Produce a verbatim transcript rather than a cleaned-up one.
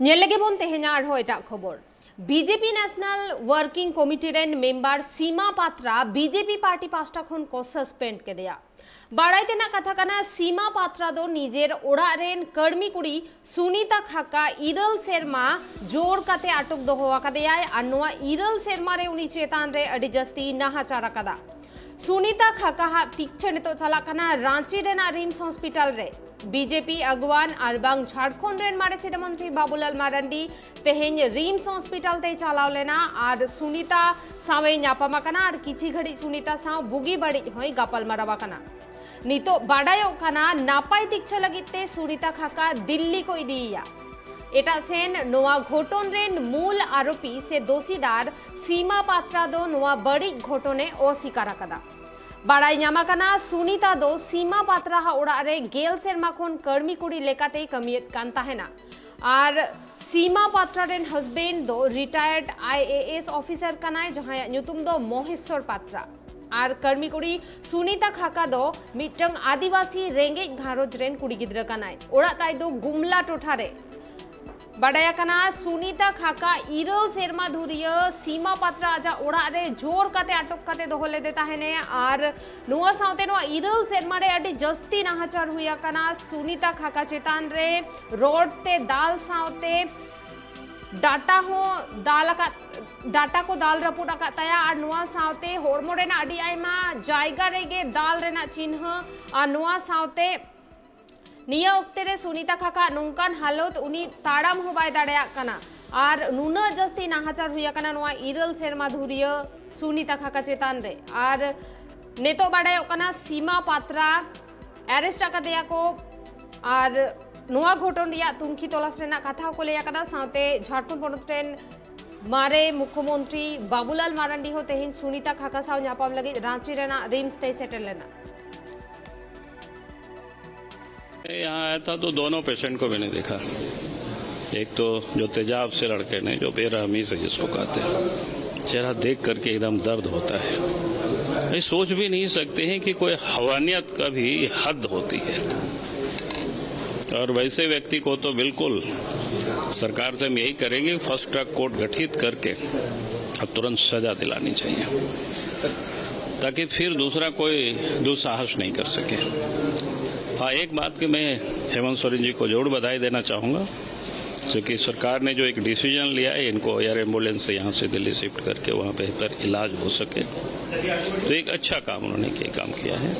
ᱧᱮᱞ ᱞᱮᱜᱮ ᱵᱚᱱ ᱛᱮᱦᱮᱧᱟᱜ ᱟᱨᱦᱚᱸ ᱮᱴᱟᱜ ᱠᱷᱚᱵᱚᱨ᱾ ᱵᱤᱡᱮᱯᱤ ᱱᱮᱥᱱᱟᱞ ᱣᱟᱨᱠᱤᱝ ᱠᱚᱢᱤᱴᱤ ᱨᱮᱱ ᱢᱮᱢᱵᱟᱨ ᱥᱤᱢᱟ ᱯᱟᱛᱨᱟ ᱵᱤᱡᱮᱯᱤ ᱯᱟᱨᱴᱤ ᱯᱟᱦᱴᱟ ᱠᱷᱚᱱ ᱠᱚ ᱥᱟᱥᱯᱮᱱᱰ ᱠᱮᱫᱮᱭᱟ᱾ ᱵᱟᱲᱟᱭ ᱛᱮᱱᱟᱜ ᱠᱟᱛᱷᱟ ᱠᱟᱱᱟ, ᱥᱤᱢᱟ ᱯᱟᱛᱨᱟ ᱫᱚ ᱱᱤᱡᱮᱨ ᱚᱲᱟᱜ ᱨᱮᱱ ᱠᱟᱹᱲᱢᱤ ᱠᱩᱲᱤ ᱥᱩᱱᱤᱛᱟ ᱠᱷᱟᱠᱟ ᱤᱨᱟᱹᱞ ᱥᱮᱨᱢᱟ ᱡᱳᱨ ᱠᱟᱛᱮ ᱟᱴᱚᱠ ᱫᱚᱦᱚ ᱟᱠᱟᱫᱮᱭᱟᱭ ᱟᱨ ᱱᱚᱣᱟ ᱤᱨᱟᱹᱞ ᱥᱮᱨᱢᱟ ᱨᱮ ᱩᱱᱤ ᱪᱮᱛᱟᱱ ᱨᱮ ᱟᱹᱰᱤ ᱡᱟᱹᱥᱛᱤ ᱱᱟᱦᱟᱪᱟᱨ ᱟᱠᱟᱫᱟ᱾ ᱥᱩᱱᱤᱛᱟ ᱠᱷᱟᱠᱟ ᱦᱟᱜ ᱛᱤᱠᱪᱷᱟᱹ ᱱᱤᱛᱚᱜ ᱪᱟᱞᱟᱜ ᱠᱟᱱᱟ ᱨᱟᱸᱪᱤ ᱨᱮᱱᱟᱜ ᱨᱤᱢᱥ ᱦᱚᱥᱯᱤᱴᱟᱞ ᱨᱮ᱾ ᱵᱤᱡᱮᱯᱤ ᱟᱹᱜᱩᱣᱟᱱ ᱟᱨ ᱵᱟᱝ ᱡᱷᱟᱲᱠᱷᱚᱸᱰ ᱨᱮᱱ ᱢᱟᱨᱮ ᱥᱤᱨᱟᱹ ᱢᱚᱱᱛᱨᱤ ᱵᱟᱵᱩᱞᱟᱞ ᱢᱟᱨᱟᱱᱰᱤ ᱛᱮᱦᱮᱧ ᱨᱤᱢᱥ ᱦᱚᱥᱯᱤᱴᱟᱞ ᱛᱮᱭ ᱪᱟᱞᱟᱣ ᱞᱮᱱᱟ ᱟᱨ ᱥᱩᱱᱤᱛᱟ ᱥᱟᱶ ᱮ ᱧᱟᱯᱟᱢ ᱟᱠᱟᱱᱟ ᱟᱨ ᱠᱤᱪᱷᱤ ᱜᱷᱟᱹᱲᱤᱡ ᱥᱩᱱᱤᱛᱟ ᱥᱟᱶ ᱵᱩᱜᱤ ᱵᱟᱹᱲᱤᱡ ᱦᱚᱸᱭ ᱜᱟᱯᱟᱞ ᱢᱟᱨᱟᱣ ᱟᱠᱟᱱᱟ᱾ ᱱᱤᱛᱚᱜ ᱵᱟᱰᱟᱭᱚᱜ ᱠᱟᱱᱟ, ᱱᱟᱯᱟᱭ ᱛᱤᱠᱪᱷᱟᱹ ᱞᱟᱹᱜᱤᱫ ᱛᱮ ᱥᱩᱱᱤᱛᱟ ᱠᱷᱟᱠᱟ ᱫᱤᱞᱞᱤ ᱠᱚ ᱤᱫᱤᱭᱮᱭᱟ᱾ ᱮᱴᱟᱜ ᱥᱮᱱ, ᱱᱚᱣᱟ ᱜᱷᱚᱴᱚᱱ ᱨᱮᱱ ᱢᱩᱞ ᱟᱨᱚᱯᱤ ᱥᱮ ᱫᱳᱥᱤᱫᱟᱨ ᱥᱤᱢᱟ ᱯᱟᱛᱨᱟ ᱫᱚ ᱱᱚᱣᱟ ᱵᱟᱹᱲᱤᱡ ᱜᱷᱚᱴᱚᱱ ᱮ ᱚᱥᱤᱠᱟᱨ ᱟᱠᱟᱫᱟ᱾ ᱵᱟᱲᱟᱭ ᱧᱟᱢ ᱟᱠᱟᱱᱟ, ᱥᱩᱱᱤᱛᱟ ᱫᱚ ᱥᱤᱢᱟ ᱯᱟᱛᱨᱟ ᱦᱟᱜ ᱚᱲᱟᱜ ᱨᱮ ᱜᱮᱞ ᱥᱮᱨᱢᱟ ᱠᱷᱚᱱ ᱠᱟᱹᱲᱢᱤ ᱠᱩᱲᱤ ᱞᱮᱠᱟᱛᱮᱭ ᱠᱟᱹᱢᱤᱭᱮᱫ ᱠᱟᱱ ᱛᱟᱦᱮᱱᱟ᱾ ᱟᱨ ᱥᱤᱢᱟ ᱯᱟᱛᱨᱟ ᱨᱮᱱ ᱦᱟᱥᱵᱮᱱᱰ ᱫᱚ ᱨᱤᱴᱟᱭᱟᱨᱰ ᱟᱭ ᱮ ᱮᱥ ᱚᱯᱷᱤᱥᱟᱨ ᱠᱟᱱᱟᱭ, ᱡᱟᱦᱟᱸᱭᱟᱜ ᱧᱩᱛᱩᱢ ᱫᱚ ᱢᱚᱦᱮᱥᱣᱚᱨ ᱯᱟᱛᱨᱟ᱾ ᱟᱨ ᱠᱟᱹᱲᱢᱤ ᱠᱩᱲᱤ ᱥᱩᱱᱤᱛᱟ ᱠᱷᱟᱠᱟ ᱫᱚ ᱢᱤᱫᱴᱟᱝ ᱟᱹᱫᱤᱵᱟᱹᱥᱤ ᱨᱮᱸᱜᱮᱡ ᱜᱷᱟᱨᱚᱸᱡᱽ ᱨᱮᱱ ᱠᱩᱲᱤ ᱜᱤᱫᱽᱨᱟᱹ ᱠᱟᱱᱟᱭ᱾ ᱚᱲᱟᱜ ᱛᱟᱭ ᱫᱚ ᱜᱩᱢᱞᱟ ᱴᱚᱴᱷᱟ ᱨᱮ᱾ ᱵᱟᱰᱟᱭ ᱟᱠᱟᱱᱟ, ᱥᱩᱱᱤᱛᱟ ᱠᱷᱟᱠᱟ ᱤᱨᱟᱹᱞ ᱥᱮᱨᱢᱟ ᱫᱷᱩᱨᱤᱭᱟᱹ ᱥᱤᱢᱟ ᱯᱟᱛᱨᱟ ᱟᱡᱟᱜ ᱚᱲᱟᱜ ᱨᱮ ᱡᱳᱨ ᱠᱟᱛᱮ ᱟᱴᱚᱠ ᱠᱟᱛᱮ ᱫᱚᱦᱚ ᱞᱮᱫᱮ ᱛᱟᱦᱮᱱᱮ᱾ ᱟᱨ ᱱᱚᱣᱟ ᱥᱟᱶᱛᱮ ᱱᱚᱣᱟ ᱤᱨᱟᱹᱞ ᱥᱮᱨᱢᱟ ᱨᱮ ᱟᱹᱰᱤ ᱡᱟᱹᱥᱛᱤ ᱱᱟᱦᱟᱪᱟᱨ ᱦᱩᱭ ᱟᱠᱟᱱᱟ ᱥᱩᱱᱤᱛᱟ ᱠᱷᱟᱠᱟ ᱪᱮᱛᱟᱱ ᱨᱮ᱾ ᱨᱚᱰ ᱛᱮ ᱫᱟᱞ ᱥᱟᱶᱛᱮ ᱰᱟᱴᱟ ᱦᱚᱸ ᱫᱟᱞ ᱟᱠᱟᱫ, ᱰᱟᱴᱟ ᱠᱚ ᱫᱟᱞ ᱨᱟᱹᱯᱩᱫ ᱟᱠᱟᱫ ᱛᱟᱭᱟ᱾ ᱟᱨ ᱱᱚᱣᱟ ᱥᱟᱶᱛᱮ ᱦᱚᱲᱢᱚ ᱨᱮᱱᱟᱜ ᱟᱹᱰᱤ ᱟᱭᱢᱟ ᱡᱟᱭᱜᱟ ᱨᱮᱜᱮ ᱫᱟᱞ ᱨᱮᱱᱟᱜ ᱪᱤᱱᱦᱟᱹ᱾ ᱟᱨ ᱱᱚᱣᱟ ᱥᱟᱶᱛᱮ ᱱᱤᱭᱟᱹ ᱚᱠᱛᱮ ᱨᱮ ᱥᱩᱱᱤᱛᱟ ᱠᱷᱟᱠᱟ ᱱᱚᱝᱠᱟᱱ ᱦᱟᱞᱚᱛ, ᱩᱱᱤ ᱛᱟᱲᱟᱢ ᱦᱚᱸ ᱵᱟᱭ ᱫᱟᱲᱮᱭᱟᱜ ᱠᱟᱱᱟ᱾ ᱟᱨ ᱱᱩᱱᱟᱹᱜ ᱡᱟᱹᱥᱛᱤ ᱱᱟᱦᱟᱪᱟᱨ ᱦᱩᱭ ᱟᱠᱟᱱᱟ ᱱᱚᱣᱟ ᱤᱨᱟᱹᱞ ᱥᱮᱨᱢᱟ ᱫᱷᱩᱨᱤᱭᱟᱹ ᱥᱩᱱᱤᱛᱟ ᱠᱷᱟᱠᱟ ᱪᱮᱛᱟᱱ ᱨᱮ᱾ ᱟᱨ ᱱᱤᱛᱚᱜ ᱵᱟᱰᱟᱭᱚᱜ ᱠᱟᱱᱟ, ᱥᱤᱢᱟ ᱯᱟᱛᱨᱟ ᱮᱨᱮᱥᱴ ᱟᱠᱟᱫᱮᱭᱟ ᱠᱚ᱾ ᱟᱨ ᱱᱚᱣᱟ ᱜᱷᱚᱴᱚᱱ ᱨᱮᱭᱟᱜ ᱛᱩᱱᱠᱷᱤ ᱛᱚᱞᱟᱥ ᱨᱮᱱᱟᱜ ᱠᱟᱛᱷᱟ ᱦᱚᱸᱠᱚ ᱞᱟᱹᱭ ᱟᱠᱟᱫᱟ᱾ ᱥᱟᱶᱛᱮ ᱡᱷᱟᱲᱠᱷᱚᱸᱰ ᱯᱚᱱᱚᱛ ᱨᱮᱱ ᱢᱟᱨᱮ ᱢᱩᱠᱷᱭᱚᱢᱚᱱᱛᱨᱤ ᱵᱟᱵᱩᱞᱟᱞ ᱢᱟᱨᱟᱱᱰᱤ ᱦᱚᱸ ᱛᱮᱦᱮᱧ ᱥᱩᱱᱤᱛᱟ ᱠᱷᱟᱠᱟ ᱥᱟᱶ ᱧᱟᱯᱟᱢ ᱞᱟᱹᱜᱤᱫ ᱨᱟᱸᱪᱤ ᱨᱮᱱᱟᱜ ᱨᱤᱢᱥ ᱛᱮᱭ ᱥᱮᱴᱮᱨ ᱞᱮᱱᱟ᱾ मैं यहाँ आया था तो दोनों पेशेंट को मैंने देखा। एक तो जो तेजाब से लड़के ने, जो बेरहमी से जिसको कहते हैं, चेहरा देख करके एकदम दर्द होता है। ये सोच भी नहीं सकते हैं कि कोई हवानियत का भी हद होती है। और वैसे व्यक्ति को तो बिल्कुल सरकार से हम यही करेंगे, फास्ट ट्रैक कोर्ट गठित करके अब तुरंत सजा दिलानी चाहिए, ताकि फिर दूसरा कोई दुस्साहस नहीं कर सके। हाँ, एक बात कि मैं हेमंत सोरेन जी को जरूर बधाई देना चाहूँगा, क्योंकि सरकार ने जो एक डिसीजन लिया है, इनको एयर एम्बुलेंस से यहाँ से दिल्ली शिफ्ट करके वहाँ बेहतर इलाज हो सके, तो एक अच्छा काम उन्होंने किया, काम किया है।